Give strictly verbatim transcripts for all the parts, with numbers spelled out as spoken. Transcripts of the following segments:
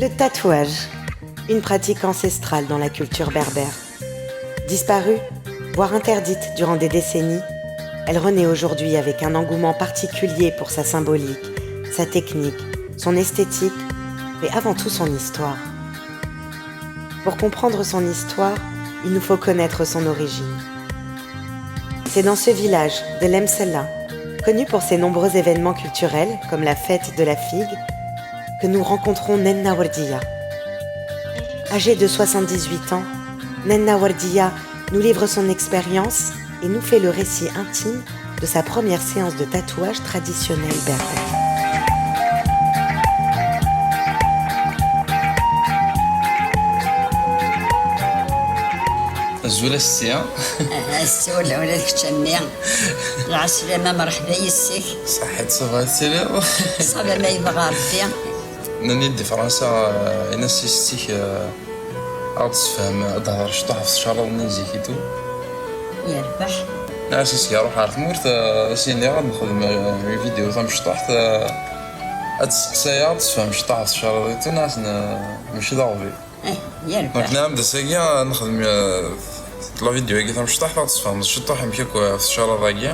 Le tatouage, une pratique ancestrale dans la culture berbère. Disparue, voire interdite durant des décennies, elle renaît aujourd'hui avec un engouement particulier pour sa symbolique, sa technique, son esthétique, mais avant tout son histoire. Pour comprendre son histoire, il nous faut connaître son origine. C'est dans ce village de Lemsella, connu pour ses nombreux événements culturels comme la fête de la figue, que nous rencontrons Nenna Wardia. Âgée de soixante-dix-huit ans, Nenna Wardia nous livre son expérience et nous fait le récit intime de sa première séance de tatouage traditionnel berbère. Azul a Ssi. Azul, ula d kečč a mmi. Lɛeslama, merḥba yis-k. Ṣaḥit, ça va, tiliḍ? Ça va, ma yebɣa Rebbi. Nnan-iyi-d di Fransa, eh, ini-as i setti-k, eh, ad ɣ-d-tessefhem, ad d-tehder ciṭuḥ ɣef tcaraḍ-nni n zik et tout. Yerbeḥ. Nniɣ-as, asga ruḥ ɣer tmurt, eh, ad s-iniɣ ad nexdem, eh, une vidéo tamecṭuḥt, eh, ad testeqsi-aɣ, ad tessefhem ciṭuḥ ɣef tcaraḍ et tout, nniɣ-as, eh, mačči d aɣbel. Eh, yerbeḥ. Donc, nniɣ-am-d ass-agi ad nexdem, eh, la vidéo-agi tamecṭuḥt, ad ɣ-d-tessefhmeḍ ciṭuḥ amek akk, eh, ɣef tcaraḍ-agi.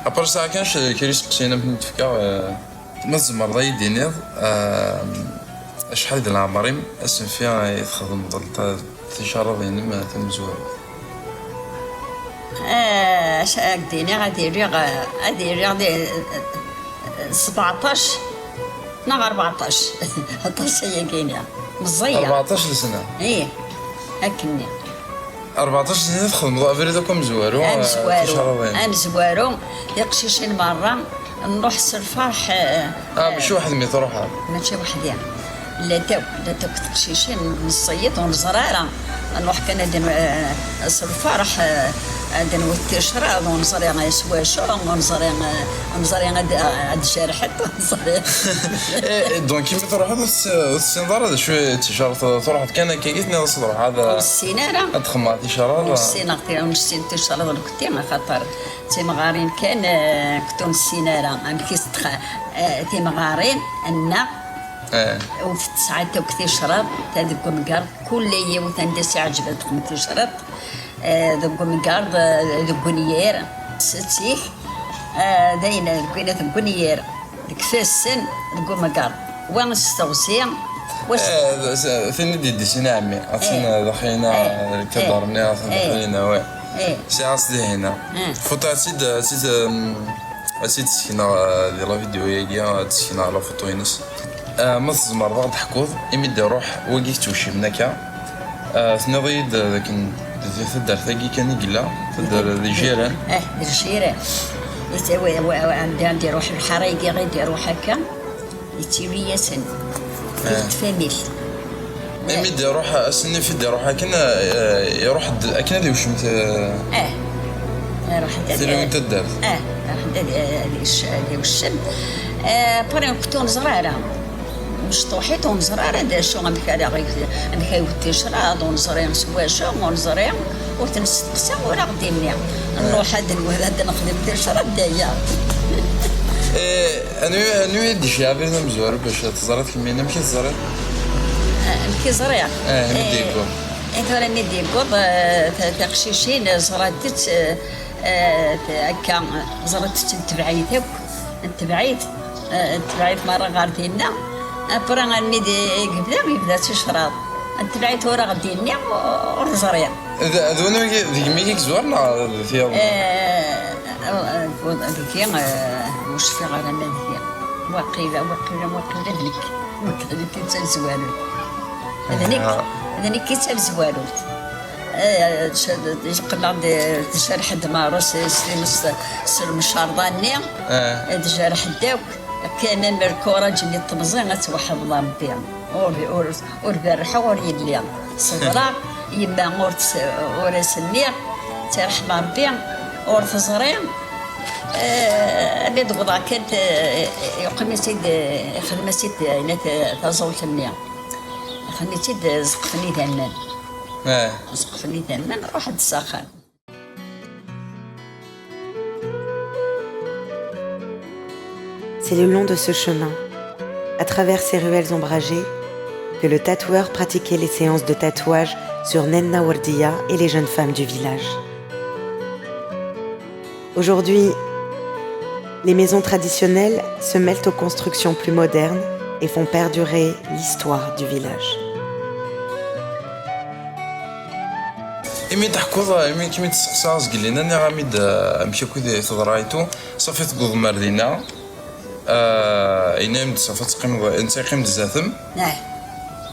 Après, sɛiɣ kan c-, kra iseqsiyen ad m-ten-id-fkeɣ, eh, Ma tzemreḍ ad yi-d-tiniḍ, ah, acḥal di leɛmer-im asenfi ay txedmeḍ ticaraḍ-inem tamezwarut? Ah, acu ad k-d-iniɣ, ad iliɣ, ad iliɣ di, sebɛeṭṭac neɣ rbeɛṭac. Aṭas ayagi-nni. Meẓẓiyeɣ. Rbeɛṭac n sna? Ih, akkenni. Rbeɛṭac snin i txedmeḍ abrid akk amezwaru, eh, amezwaru, ticaraḍin. Amezwaru, tiqcicin merra, nruḥ s lferḥ, eh, ah, mačči weḥd-m i truḥeḍ? Mačči weḥd-i. Llant akk, llant akk teqcicin, nṣeyyed ur neẓri ara. Nruḥ kan ad n-, eh, s lferḥ, eh, ad nwet ticraḍ, ur neẓri s wacu, ur neẓri, eh, ur neẓri ad, ad d-jerḥent, ur neẓri. Eh, donc, imi truḥeḍ, ur tess-, ur tessineḍ ara d acu i d ticraḍ, truḥeḍ kan akka, i tenniḍ-as ad ruḥeɣ ad, ur nessin ara, ad xedmeɣ ticraḍ. Ur ssineɣ ti-, ur nessin ticraḍ nekkenti, axaṭer d timɣarin kan, eh, nekkenti ur nessin ara amek i s-tx-, eh, timɣarin-nneɣ, eh, ur tesɛant akk ticraḍ, ta deg umgerḍ, kul yiwet anda i s-iɛǧeb ad texdem ticraḍ, eh, deg umgerḍ, eh, deg unyir, s-, zik, eh, d ayen, deg winat deg unyir. Deg ifassen, deg umger, wa s teɣzi, wa s... Eh, d-, s-, tin i d-iddisin a ɛemmi, atin, eh, daxilina, eh, lkadar-nni, atin, eh, daxilina, ouais. Eh. Sɛiɣ-tt dihina. Eh. Fuṭa, ad tt-id, ad tt-id, em, ad tt-id-sekneɣ, eh, di la vidéo-yagi, ad tt-sekneɣ la photo-ines. Eh, ma tzemreḍ ad ɣ-d-teḥkuḍ, imi d-iruḥ wagi yettweccimen akka, Ah, tenniḍ-iyi-d dakken di taddart-agi kan i yella, taddart d Ljiran. Eh, d Ljiran. Is-, wa-, wa-, wa-, anda, anda iruḥ lḥara-agi, ɣid iruḥ akka, yettili-yasen. Eh. Di tfamilt. Imi d-iruḥ, ass-nni fi d-iruḥ akken, eh, iruḥ-d akken ad iwcem t-, eh, iruḥ-d ad, tilawin n taddart. Eh, iruḥ-d ad, ad ic-, ad iwcem. Eh, après, ur neẓri ara. Mecṭuḥit, ur neẓri ara d acu, amek ara ɣ-, amek ay wet ticraḍ, ur neẓri s wacu, ur neẓri, ur t-nesteqsa, ur aɣ-d-inni. Nruḥ ad nw-, ad nexdem ticraḍ, d aya. Eh, anwi, anwi i d-iceyɛen tamezwarut bac teẓriḍ kemmini? Amek i teẓriḍ? Eh, amek i ẓriɣ? Eh, mi d-yewweḍ. Eh, eh, tura mi d-yewweḍ, eh, ta-, tiqcicin, eh, ẓrant-tt, eh, eh, akka, ẓrant-tt n tebɛit akk, n tebɛit. Eh, tebɛit merra ɣer dinna. Après, armi d-, i yebda, yebda ticraḍ. Tebɛit ur aɣ-d-yenni, ur ẓriɣ. D, d win deg-m i yezwar neɣ d tiyaḍ? Eh, deg-i, eh, ur cfiɣ ara ma deg-i. Waqila, waqila, waqila d nekk. Waqila d nekk i d tamezwarut. D nekk, d nekk i d tamezwarut. Eh, yeqqel-aɣ-d, tjerḥ-d Marus s, s, s lemcerḍa-nni. Eh. Tjerḥ-d akk. Kan am lkuraǧ-nni n temẓi ad tweḥdeḍ Rebbi. Ur, ur, ur berrḥeɣ ur yelli. Ṣebreɣ, yemma ur tes-, ur as-nniɣ, tirḥem Rebbi, ur teẓri. Eh, mi d-wwḍeɣ kan, eh, yeqqim-itt-id, ixdem-as-id, eh, taẓult-nni. Ixdem-itt-id, eh, zeqqfen idammen. Eh. Zeqqfen idammen, ruḥ-d s axxam. C'est le long de ce chemin, à travers ces ruelles ombragées, que le tatoueur pratiquait les séances de tatouage sur Nenna Wardiya et les jeunes femmes du village. Aujourd'hui, les maisons traditionnelles se mêlent aux constructions plus modernes et font perdurer l'histoire du village. Imi d-teḥkuḍ, imi kem-id-sseqsaɣ azgel-inna, nniɣ-am-id, eh, amek akk i d-teḍra et tout, safi tewweḍ-m ar dinna. Ah, yenna-yam-d safi ad teqqimeḍ, netta yeqqim-d zdat-m. Ah,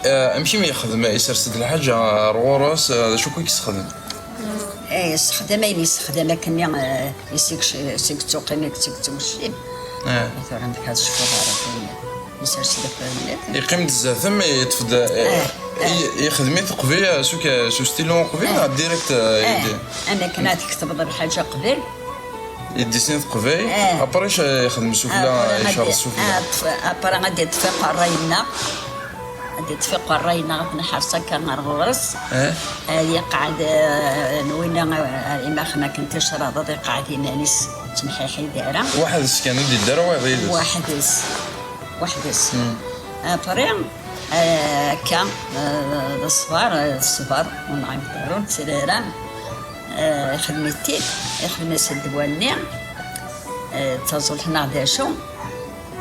Ah, amek i m-yexdem? Isers-d lḥaǧa ar ɣur-s, ah, d acu akk i yessexdem? eh, yessexdam ayen yessexdam akkenni, eh, i s-yettuqim, i s-yettweccim. Ah. Tura nekk ad cfuɣ ara akken yessers-d akk ayen. Yeqqim-d zdat-m, yeṭṭef-d, eh, Ah, ah. i- yexdem-it uqbel, ah, s uka-, s ustilu uqbel, neɣ direct, ah, Eh, yeddi? Am akken ad tketbeḍ lḥaǧa qbel. Yeddissin teqbayl, Eh. après, eh, yexdem sufella, Après, ad icerreḍ d- sufella. ah, tf- après ad d-iṭṭef iqerray-nneɣ. Ad d-iṭṭef iqerray-nneɣ ad t-nḥers akka ar ɣur-s. Eh? Ad yeqɛed, eh, n winna, eh, imaxen akken ticraḍ ad iqɛed iman-is, ur ttemḥiḥid ara. Weḥd-s kan, ur d-yeddi ara wayeḍ yid-s. Weḥd-s. Weḥd-s. Après, eh, akka, eh, d ṣṣber, eh, ṣṣber, ur nɛiweḍ ara, ur nettili ara. Eh, ixdem-it-id, ixdem-as ddwa-nni, eh, d taẓult neɣ d acu.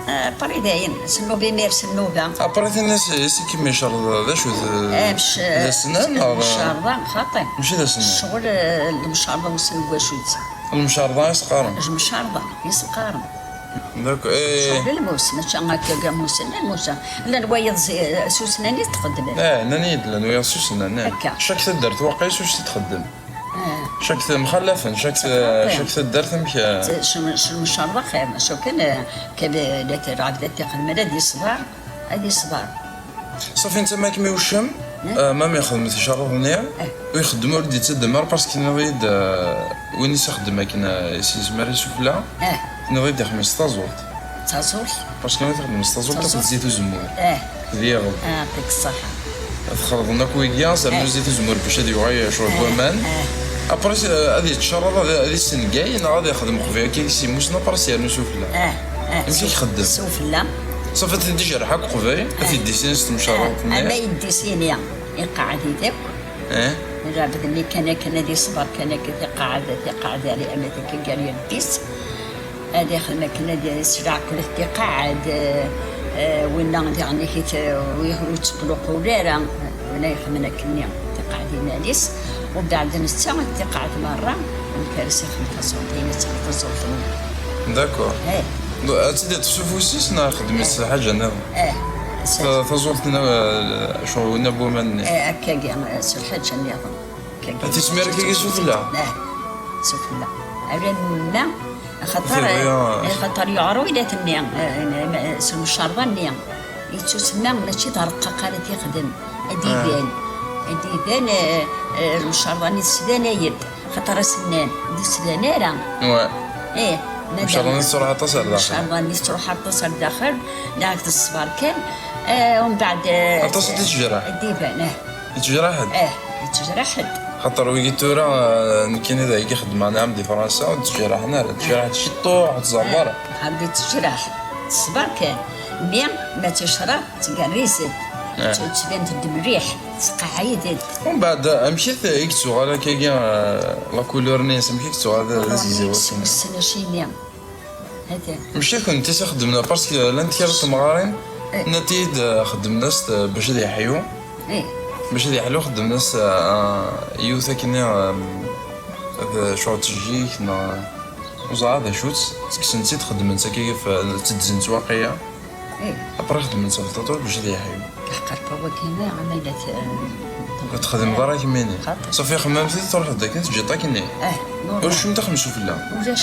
Eh, après dayen, s nnuba imir s nnuba. Après, tenna-s, s i kem-icerḍ, d acu, d, Eh, mc- d asnan, neɣ d, Lemcerḍa, xaṭi. Mačči d asnan. Ccɣel, eh, lemcerḍa, wissen deg wacu-tt. Lemcerḍa i s-qqaren. Lemcerḍa, i s-qqaren. D'accord. Eh, Ccɣel lmus, mačči akka d lmus, llan lmus. Llan wayeḍ zi- s usnan i t-xeddmen. eh, nnan-iyi-d llan wayeḍ s usnan, eh. Akka. Chaque taddart waqil s wacu i t-txeddem. Eh, Chaque ta-, mxallafen, chaque, Mxallafen. Chaque taddart amek, eh. s- s- s- lemcerḍa xir, maca kan, eh, kan, eh, la t-, lɛebd ad t-ixdem, ad iṣber, ad iṣber. Safi, netta ma kem-iweccem, eh, ma m-ixdem ticerḍin-nni, ur ixeddem, ur d-yettaddam ara, parce que tenniḍ-iyi-d, eh, win i s-ixeddem akken, eh, s yizmer isufella, Eh. tenniḍ-iyi-d ixdem s taẓult. D taẓult. Parce que ma txeddem s taẓult, akked Taẓult. Zzit uzemmur. Eh, D yiɣed. ah, yeɛṭik ṣṣeḥḥa. Ad xelḍen akk wigi, sernu Eh. Zzit uzemmur bac ad yuɣal yecɛel waman. Eh. Après, eh, ad yettcerreḍ, ad, ad yessengay, neɣ ad ixdem qbay akka i s-imussen, après s-yernu sufella. Eh, eh, Amek i ixeddem? Sufella. Safi ad t-id-ijreḥ akk qbay, ad t-id-issin s temcerḍt-nni. Ama yeddis-ini, iqeɛɛed-it akk. Eh? Lɛebd-nni kan akken ad iṣber kan akka, tiqeɛɛed, tiqeɛɛed ar iɛemmed akka gar yirebbi-s. Ad ixdem akken ad s-, leɛqel tiqeɛɛed, eh, winna diɣen-ik, eh, ur, ur yettqluqul ara, winna yexdem akken-nni, tiqeɛɛed iman-is, umbeɛd netta tiqeɛɛed merra, amek ara s-ixdem taẓult-nni, ad tt-ixdem taẓult-nni. D'accord. Eh. Ad tt-id-iṭṭef s ufus-is neɣ ixdem-itt s lḥaǧa nniḍen? Eh, s- Ta-, taẓult-nni, eh, acu, winna n waman-nni? Eh, akkagi, eh, s lḥaǧa nniḍen. Akkagi. Ad tismir akkagi sufella? Eh, sufella. Ala nna, axaṭer, Tiɣri, ah. Eh, axaṭer yuɛer wilat-nni, eh, eh, s lemcerḍa-nni. Yettusemma mačči d arqaq ara t-ixdem. Ad iban. Ad iban, eh, eh, lemcerḍa-nni tesdan-ayi-d. Xaṭer as-nnan, ur d-tesdan ara. Ouais. Eh, Lemcerḍa-nni tettruḥ aṭas ar daxel. Lemcerḍa-nni tettruḥ aṭas ar daxel, neɣ d ṣṣber kan. Eh, umbeɛd, eh, Aṭas i d-yettejraḥ. Ad iban, eh. Yettejraḥ-d? Eh, yettejraḥ-d. Xaṭer wigi tura, eh, nekkini d ayagi xeddmeɣ nɛam di Fransa, ur d-ttejraḥen ara, ttejraḥ-d ciṭuḥ, ur ttẓerr ara. Ḥerbi ttejraḥ, ṣṣber kan. Mi ma ticraḍ, ttgerriz-d. Eh. Tt-, ttban-d mliḥ, ttqeɛɛid-d. Umbeɛd, amek i t-, i yettuɣal akkagi, eh, la couleur-nni-ines, amek i yettuɣal d, d azegzaw akken? Ssnacini. Hatan. Mačči kunemti i s-ixeddmen, parce que llant kra n temɣarin, Eh. nnant-iyi-d, eh, xeddmen-as-t, eh, bac ad yeḥyu. Eh. Bac ad yeḥlu xeddmen-as, eh, yiwet akkenni, eh, d acu, d tejjigt neɣ ur ẓriɣ d acu-tt, kksen-tt-id xeddmen-tt akka, ttedzen-tt waqila. Eh. Après xeddmen-tt ɣef taṭuṭ bac ad yeḥyu. Ḥqer wagi, ama yella t-, Ur texdimeḍ ara kemmini. Xaṭi. Safi xemmem-t-id, truḥeḍ-d akken, teǧǧiḍ-t akkenni. Eh, normal. Ulac win d-axem sufella. Ulac.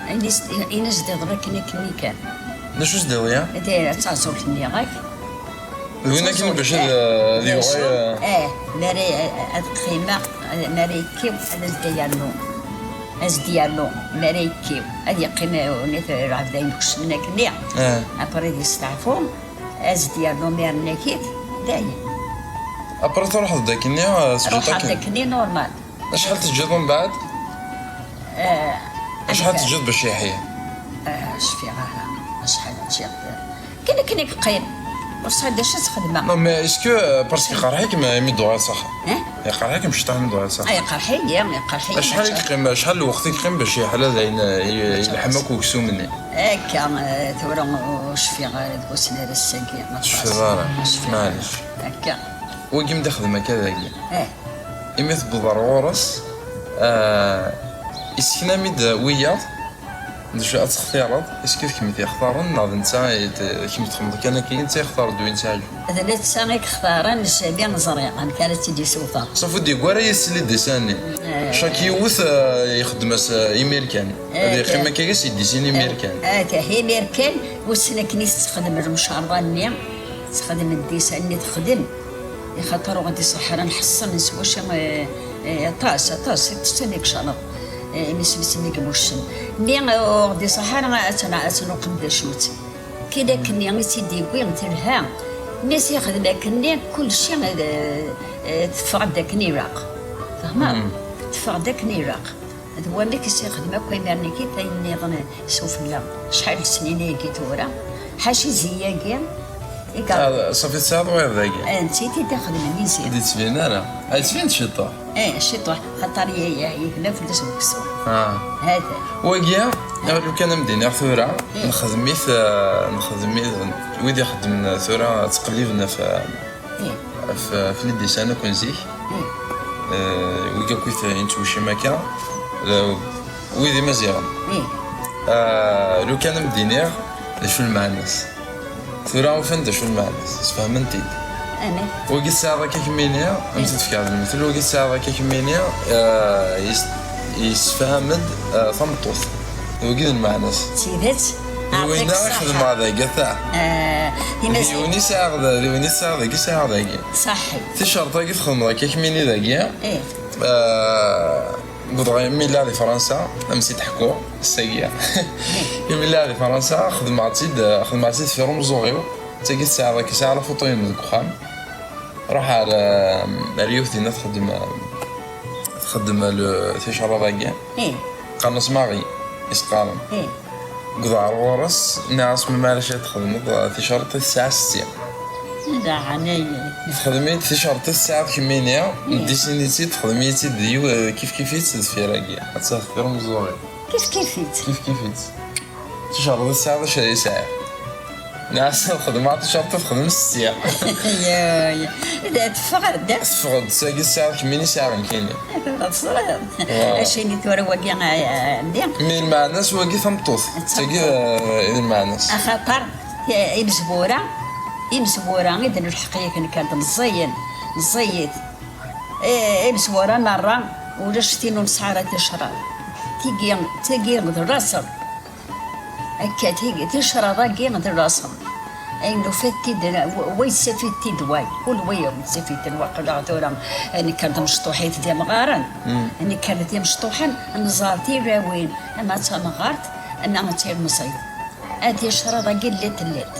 Ayen is-, ayen is-d-iḍra akken, akken kan. D acu s-d-iḍyan? D taẓult-nni ɣak. D win akken bac ad, ad yuɣal, eh, Eh, mi ara, ad qqimeɣ, mi ara yekkiw, ad as-d-yernu. Ad as-d-yernu, mi ara yekkiw. Ad yeqqim, eh, nit lɛebd ayen kecmen akkenni. Eh. Après ad yesteɛfu, ad as-d-yernu mi rnakit, dayen. Après truḥeḍ-d akkenni, eh, teǧǧiḍ-t Ruḥeɣ-d akken. Akkenni normal. Acḥal teǧǧiḍ umbeɛd? Eh, Acḥal amek- teǧǧiḍ bac yeḥya? Eh, cfiɣ ara, acḥal ǧǧiɣ. Kan akken i yeqqim. Ur sɛiɣ d acu ad xedmeɣ. Non, mais est-ce que, euh, parce que iqerḥ-ikem imi d-tuɣaleḍ s axxam? Eh? Iqerḥ-ikem ciṭuḥ imi d-tuɣaleḍ s axxam? Ah, iqerḥ-iyi, iqerḥ-iyi. Acḥal i yeqqim, acḥal n lweqt i yeqqim bac yeḥla d ayen, eh, yelḥem akk uksum-nni? Akka, eh, tura ur cfiɣ ara deg usnerres-agi. Ur tecfiḍ ara? Ur cfiɣ ara. Maɛlic. Akka. Wagi m d-ixdem akka dagi. Eh. Imi tewweḍ ar ɣur-s, eh, issekna-m-id wiyaḍ. D acu ad textireḍ? Est-ce que d kemm i t-yextaren neɣ d netta i t-, kemm txedmeḍ kan akka, netta yextar-d win tesɛa lǧehd? D netta i yextaren, sami ẓriɣ amek ara tt-id-isuffeɣ. Safi ur d-yegwi ara yis-s les dessins-nni. Eh. Chaque yiwet, eh, ixeddem-as, eh, imir kan. Eh, ad yeqqim akka yis-s, yeddisin imir kan. Eh, imir kan, wissen akken i tettxedem lemcerḍa-nni, texdem dessin-nni, texdem. Ixaṭer ur ɣ-d-iṣaḥ ara nḥeṣṣen s wacu, eh, eh, aṭas, aṭas, aṭas i d-icalaḍ, eh, imi s-, s-, mi imuccen. Mi, eh, ur ɣ-d-iṣaḥ ara, ad tt-, ad tt-nuqem d acu-tt. Kid akkenni i tt-id-yewwi, telha. Mi s-yexdem akkenni, kulci, eh, eh, teffeɣ-d akken ilaq. Tfehmeḍ? Mm. Teffeɣ-d akken ilaq. D wamek i s-yexdem akk imir-nni kif ayen nniḍen sufella. Acḥal n snin ayagi tura, ḥaca izi-agi i iga-. Ah, safi tesɛiḍ wayeḍ dagi? Eh, netta i t-id-ixedmen izi. Ur d-yettbin ara. Ah, yettbin-d ciṭuḥ. Eh, ciṭuḥ, xaṭer ye-, ye-, yegla fell-as uksum. Ah. Hada. Wagi, lukan ad m-d-iniɣ tura, eh, nexdem-it, eh, nexdem-it, wid ixeddmen tura, ttqelliben ɣef, eh, ɣef, ɣef les dessins akk n zik. Eh, wigi akk i t-, i nettwecci akka, eh, wid imaziɣen. Eh, lukan ad m-d-iniɣ d acu lmeɛna-s. Tura ufan d acu lmeɛna-s, sfehmen-t-id. Amek? Wagi tesɛiḍ akka kemmini, am t-id-fkeɣ d lemtel, wagi tesɛiḍ akka kemmini, eh, yes-, yessefham-d, eh, tameṭṭut. D wagi d lmeɛna-s. D tidet? D winna i xedmeɣ dagi, ata. Eh, d yiwen i sɛiɣ da, d yiwen i sɛiɣ dagi, sɛiɣ dagi. Ṣaḥḥi. Ticerṭ-agi txedmeḍ akka kemmini dagi. Eh. Eh, wwḍeɣ imi lliɣ di Fransa, am si teḥku, ass-agi. Imi lliɣ di Fransa, xedmeɣ-tt-id, xedmeɣ-tt-id fi rumẓuɣ-iw. D tagi tesɛiḍ akka, sɛiɣ la photo-inem deg uxxam. Ruḥ ar, ar yiwet dinna txeddem, txeddem le, ticerraḍ-agi. Ih. Qqaren-as Marie, i s-qqaren. Ih. Deg uḍar ɣur-s, nniɣ-as, ma maɛlic ad txedmeḍ, eh, ticerṭ tesɛa setti. Daɣen, ay. Texdem-iyi-d ticerṭ tesɛa kemmini, ih, ndisini-tt-id, texdem-iyi-tt-id d yiw-, eh, kif kif-itt deffir-agi. Ad tafeḍ kra umeẓẓuɣ-iw. Kif kif-itt? Kif kif-itt. Ticerṭ tesɛa d acu ara yesɛi. Nniɣ-as ad xedmeɣ ticerṭ ad xedmen setti. Ya, ya. Da teffeɣ, da. Teffeɣ-d, tagi tesɛa kemmini sɛiɣ nekkini. Teẓriḍ. Waaw. Acimi tura wagi, eh, eh, mmi? Mi lmeɛna-s wagi tameṭṭut. D tameṭṭut. Tagi, eh, d lmeɛna-s. Axaṭer, eh, imezwura, imezwura i d-nelḥeq yak nekk meẓẓiyen, meẓẓiyit. Eh, imezwura merra, ulac tin ur nesɛi ara ticraḍ. Tigi, tagi d laṣel. Akka, ti-, ticraḍ-agi d laṣel. Ayen nufa-t-id, wa, wa yettaf-it-id, wa, kul wa yettaf-it-id, waqila tura, eh, nekker d amecṭuḥ-it d imɣaren. Mm. Nekker d imecṭuḥen, nẓer tilawin, ama d tamɣart, ama d tilemẓit. A ticraḍ-agi llant, llant.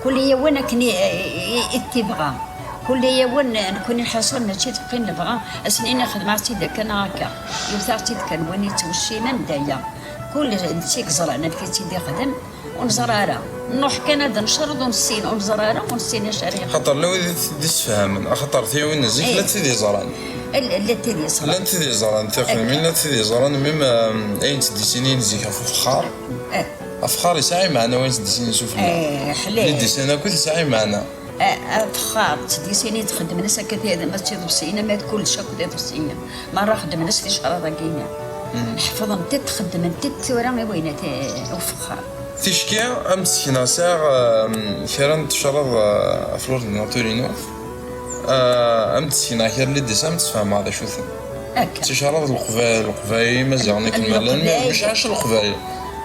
Kul yiwen akken i, i, i, i t-ibɣa. Kul yiwen, nekkni lḥaṣun mačči d akken nebɣa, ass-nni xedmeɣ-tt-id akka neɣ akka. Yewwet-aɣ-tt-id kan win yettweccimen d aya. Kul netta i yeẓran amek i tt-id-ixdem, ur neẓri ara. Nruḥ kan ad necreḍ ur nessin, ur neẓri ara, ur nessin acu ara yexdem. Xaṭer llan wid i t-id-issefhamen, axaṭer tilawin n zik, eh, llant tid yeẓran. L-, llant tid yeẓran. Llant tid yeẓran, tiqdimin, akka, llant tid yeẓran, même, euh, ayen ttdisinin zik ɣef ufexxar. Eh. Afexxar yesɛa imeɛna, wayen ttdisinin sufella. Eh, ḥlil. Li ddissin akk tesɛa imeɛna. Eh, afexxar, ttdisinin txeddmen-as akka, mačči d iḍebsiyen, ama d kullec akk d iḍebsiyen. Merra xeddmen-as ticraḍ-agi-nni. Mhm. Ḥefḍen-tent, xeddmen-tent tura i wayen, eh, ufexxar. Ticki, am d-sekneɣ, sɛiɣ, ehm, kra n tecraḍ, eh, ɣef l'ordinateur-inu. Eh, am d-sekneɣ kra n les dessins, am d-sfehmeɣ d acu-ten. Akka. Ticraḍ n Leqbayel, Leqbayel, Imaziɣen akken ma llan, Leqbayel. Mačči ɛac Leqbayel.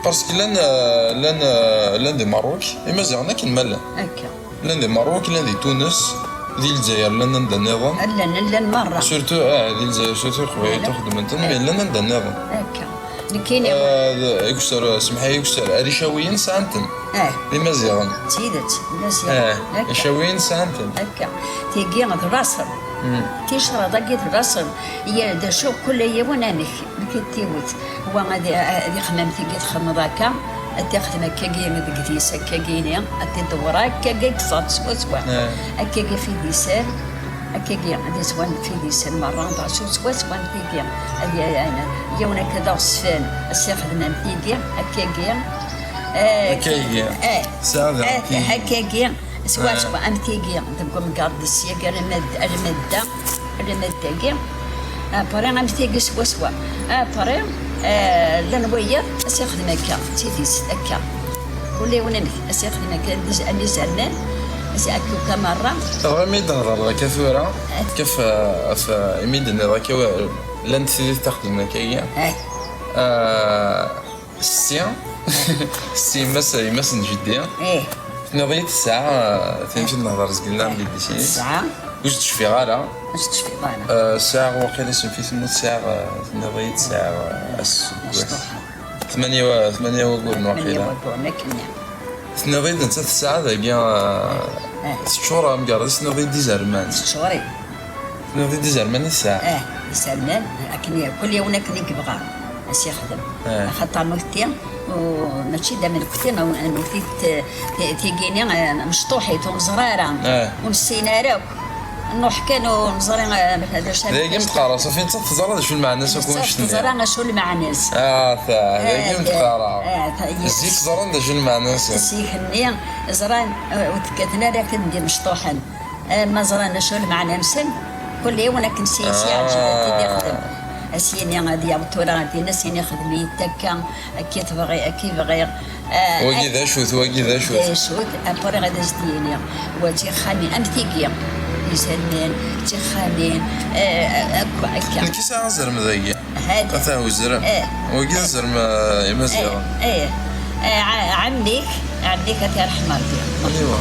Parce que llan, eh, llan, eh, llan di Meṛṛuk, Imaziɣen akken ma llan. Akka. Llan di Meṛṛuk, llan di Tunes, di Lezzayer, llan anda nniḍen. Llan, llan merra. Surtout, ah, di Lezzayer, surtout Leqbayel, eh, xeddmen-ten, eh, mais llan anda nniḍen. Akka. Nekkini. Ah, d-, akessar, semḥ-iyi, akessar, ar Icawiyen sɛan-ten. Eh. D Imaziɣen. D tidet, d Imaziɣen. Eh, akka. Icawiyen sɛan-ten. Akka. Tigi d laṣel. Mm. Ticraḍ-agi d laṣel. Ya, d acu, kul yiwen amek, amek i t-iwet. Wa ad, ad ixemmem tigi txedmeḍ akka, Ad t-ixdem akkagi deg idis, akkagi-ni, ad t-idewwer akkagi, yeẓẓa-t swaswa. Eh. Akkagi f idis-a, akkagi d iswan f idis-a merra, dɣa swaswa am tigi. Ad y-, yiwen akka d aɣezfan, ad s-ixdem am tigi, akkagi. Eh, akkagi. Eh. Tesɛa daɣen eh, tigi. Akkagi, swaswa am tigi, deg umgarḍ d sya, arma d, arma d da. Lmed dagi, après am tigi swaswa. Après, eh, llan wiyaḍ, ad s-ixdem akka, d tidist, akka. Kul yiwen amek, ad s-ixdem akka, d iz-, am izerman, ad s-, akka, akka merra. Tebɣam i d-nehḍer akka tura, kif, eh, ɣef, eh, imi d-tenniḍ akka, wa-, llant tidist ixedmen akka-yi. Eh. Eh, Setti, setti yemma-s, yemma-s n jeddi. Eh. Tenniḍ-iyi-d tesɛa, tin i d-nehḍer zgelna mebla d-isini. Tesɛa. Ur s-d-cfiɣ ara. Ur s-d-cfiɣ ara. Eh, sɛiɣ waqila isem-is temmut, sɛiɣ, eh, tenniḍ-iyi-d sɛiɣ, eh, aseggas. Mecṭuḥa. Tmanya wa-, tmanya wayyuren waqila. Tmanya wayyuren, akken-nni. Tenniḍ-iyi-d nettat tesɛa dagi, eh, eh, teččur amgarḍ-is, tenniḍ-iyi-d izerman. Teččur-it. Tenniḍ-iyi-d izerman i tesɛa. Eh, izerman, akken i, kul yiwen akken i yebɣa ad s-ixdem. Eh. Axaṭer nutni, u, mačči d amelkti, n-, nutni t-, t-, tigini, eh, mecṭuḥit, ur neẓri ara. Eh. Ur nessin ara akk. Nruḥ kan ur neẓri, eh, d acu. Dagi m-teqqareḍ, safi nettat teẓra d acu lmeɛna-s akk. Nettat teẓra acu lmeɛna-s. Ah, ta, dagi m-teqqareḍ. Eh, ta, zik ẓran d acu lmeɛna-nsen. Zik-nni ẓran, eh, ur tekkaten ara akken d imecṭuḥen. Eh, ma ẓran acu lmeɛna-nsen, kul yiwen akken s-, s-iɛǧeb ad t-id-ixdem. Ad s-yini ad yaweḍ tura ar din, ad s-yini xdem-iyi-d akka, akka i tebɣi, akka i bɣiɣ. Eh, wagi d acu-t, wagi d acu-t? D acu-t, après ad as-d-yini. Wa d tixxamin, am tigi, izerman, d tixxamin, eh, akk akka. Nekk i sɛiɣ azrem dagi. Hadi. Ata uzrem. Eh. Wagi d azrem, eh, imaziɣen. Eh, eh. Eh, ɛ-, ɛemmi-k, ɛemmi-k ad t-yerḥem Rebbi. Aywa.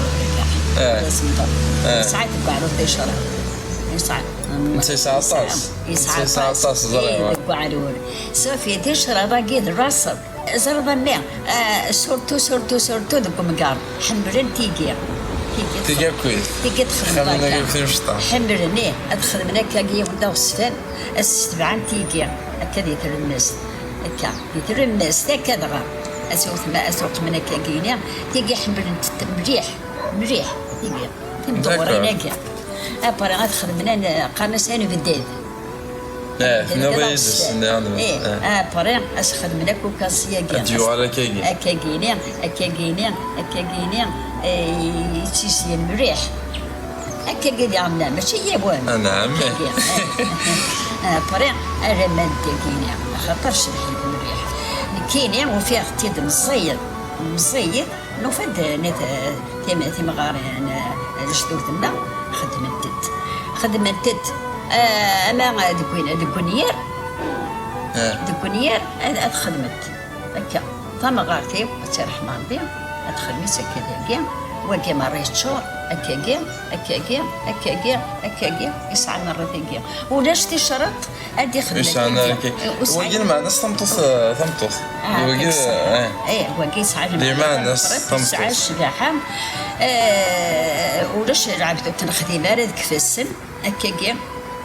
Eh. Yesɛa deg uɛrur ticra. Yesɛa. Netta yesɛa aṭas. Yesɛa aṭas. Netta yesɛa aṭas, ẓriɣ. Eh, deg uɛrur. Safi, ticra dagi d laṣel. Ẓriɣ a mmi, eh, surtout, surtout, surtout deg umgar. Ḥemmlen tigi. Tigi. Tigi akkit. Tigi txedmeḍ akka. Ḥemmlen akka timecṭaḥ. Ḥemmlen, ih, ad xedmen akka yiwen d aɣezfan. Ad s-tebɛen tigi, akka di tlemmast, akka di tlemmast, akka dɣa. Ad s-iwtem, ad s-iwqmen akka gini, tigi ḥemmlent-t mliḥ, mliḥ, tigi, timdewwrin-agi. D'accord. Après ad xedmen, an-, qqaren-as anebdad. Eh, anebdad tenniḍ-iyi-d aɣezfan. Ih, eh. Après ad s-xedmen akk ukasi-agi. Ad d-yuɣal akka gini. Akka gini, akka gini, akka gini, eh, yettizyin mliḥ. Akkagi diɣen, mačči yiwen. Anɛam. Akkagi, eh. Après, alamma d dagini, axaṭer cebḥen mliḥ. Nekkini ufiɣ-tt-id meẓẓiyet, meẓẓiyet, nufa-d, eh, nit-, eh, tim-, timɣarin, eh, lejdud-nneɣ, xedment-t. Xedment-t, eh, ama deg win-, deg wenyir, eh, deg wenyir ad, ad xedment. Akka, tamɣart-iw, ad tt-iṛḥem Ṛebbi, ad texdem-itt akka dagi, wagi merra yeččur, akkagi, akkagi, akkagi, akkagi, yesɛa merra tagi. Ulac ticraḍ ad ixdem akkagi. Yesɛa merra tagi. Ur sɛin. Wagi lmeɛna-s tameṭṭut, eh, tameṭṭut. Ah, wagi, eh. Eh, wagi yesɛa lmeɛna tameṭṭut, yesɛa ccbaḥa. Eh, ulac lɛebd ur t-nexdim ara deg ifassen. Akkagi,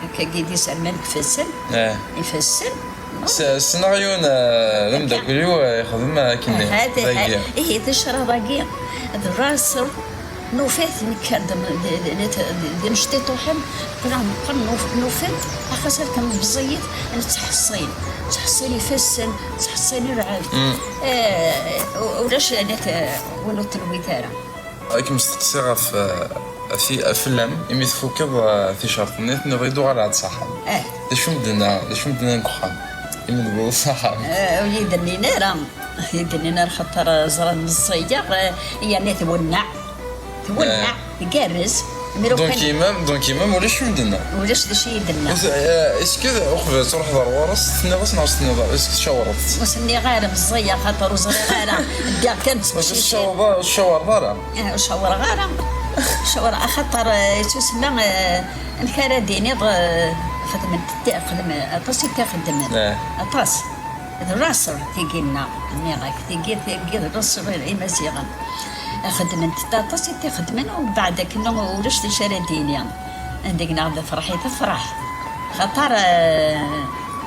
akkagi d iserman deg ifassen. Eh. Ifassen. S-, ssneɣ yiwen, eh, d ameddakel-iw, eh, ixdem akken-nni. Hada, dagi. Ha-, ihi, ticraḍ-agi, d laṣel, nufa-t nekker d, d, d imecṭiṭuḥen, qqleɣ meqqer, nuf-, nufa-t, axas akken meẓẓiyit, nettḥeṣṣin. Nettḥeṣṣin ifassen, nettḥeṣṣin lɛebd. Mm. Eh, u-, ulac, eh, win ur t-newwit ara. Ad kem-steqsiɣ ɣef, eh, ɣef, ɣef fell-am, imi tfukeḍ, eh, ticraḍ-nni, tenniḍ-iyi-d uɣal ɛad s axxam. Eh. D acu m-d-tenna, d acu m-d-nnan deg uxxam? Imi d-wwḍeḍ s axxam. Eh, ur yi-d-nnin ara, ur yi-d-nnin ara, xaṭer, eh, ẓran meẓẓiyeɣ, eh, yerna twenneɛ. Twenneɛ, eh, tgerrez. Donc yemma-m, donc yemma-m ulac acu m-d-tenna? Ulac d acu i yi-d-tenna. Eh, est-ce que uqbel ad truḥeḍ ar ɣur-s, tenniḍ-as neɣ s-tenniḍ, est-ce que tcawreḍ-tt? Ur s-nniɣ ara meẓẓiyeɣ, xaṭer ur ẓriɣ ara. Ddiɣ kan d teqcicin. Ur tcawreḍ, ur tcawreḍ ara? Eh, ur cawreɣ ara. Cawreɣ, axaṭer, eh, yettusemma, eh, amek ara d-iniḍ, eh, xedment, xedm-, aṭas i t-ixeddmen. Eh. Aṭas. D laṣel tigi-nneɣ, nniɣ-ak, tigi, tigi d laṣel i Imaziɣen. Xedment-d aṭas i t-ixeddmen, u mbeɛd akken ulac d acu ara d-iniɣ. Anda gneɣ d afraḥ i d afraḥ. Xaṭer, eh,